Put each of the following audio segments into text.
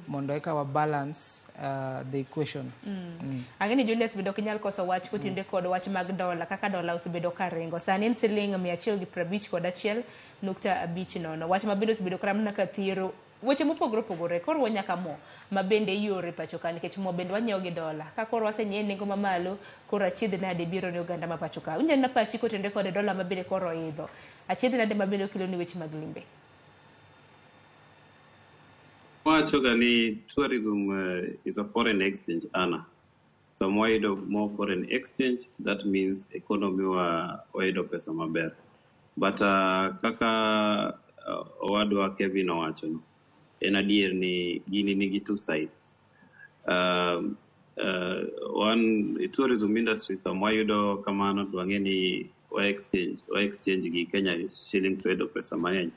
Mondo eka wa balance the equation. Ang'e ni Julius bende ok inyal koso wach kotenore kod wach mag dola, kaka dola osebedo ka ringo. Sani en siling 151.50. Wach ma bende osebedo kata mana ka thiero weche mopogore opogore, koriwo nyaka mo ma bende ioro e pacho ka, nikech mo bende wanyiewo gi dola. Ka koro wasenyiewe nengo mamalo, koro achiedh nade biro ne oganda ma pacho ka? Inyalo pachi kotenore kod dola ma bende koro oidho. Achiedh nade ma bende okelo ni weche mag limbe? Wachoga ni tourism is a foreign exchange earner. Sama wayudo more foreign exchange, that means economy wa wayudo pesa maber. But kaka owadwa Kevin owacho no, en adier ni gini nigi two sides. One, tourism industry, sama wayudo kamano to wang'e ni wa exchange gi Kenya shillings to wayudo pesa mang'eny.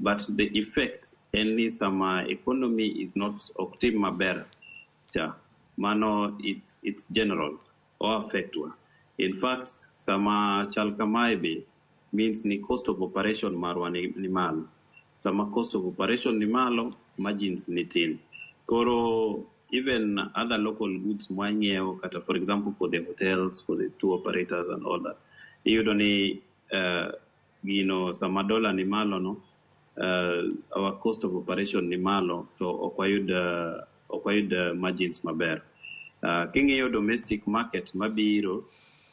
But the effect en ni sama economy is not, ok tim maber cha, mano it's general, o affect wa. In fact, sama chal kamae be means ni cost of operation marwa ni malo. Sama cost of operation ni malo, margins ni tin. Koro even other local goods mwanyiewo kata, for example, for the hotels, for the tour operators and all that, iyudo ni gino sama dollar ni malo no, our cost of operation ni malo, to ok wayud margins maber. King'iyo domestic market mabiro,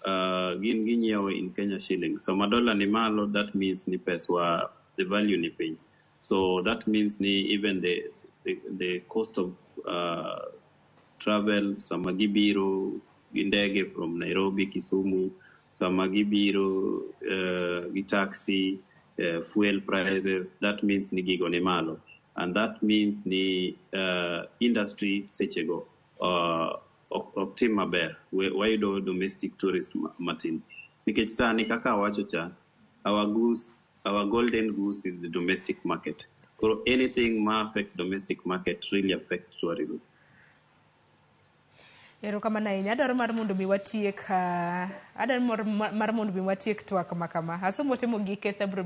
gin ginyiewo in Kenya shillings. Sama dollar ni malo, that means ni peswa, the value ni piny. So that means ni even the cost of travel, sama gibiro gi ndege from Nairobi, Kisumu, sama gibiro gi taxi, fuel prices, that means ni gigo ni malo. And that means ni industry sechego ok tim maber. Wayudo domestic tourist matin. Nikech sani kaka awacho cha, our golden goose is the domestic market. Koro anything ma affect domestic market really affect tourism. Erokamano ahinya. Adwaro mar mondo mi watiek, adwaro mar mondo mi watiek twak ma kama. Asomo ote mogik, Esther biro.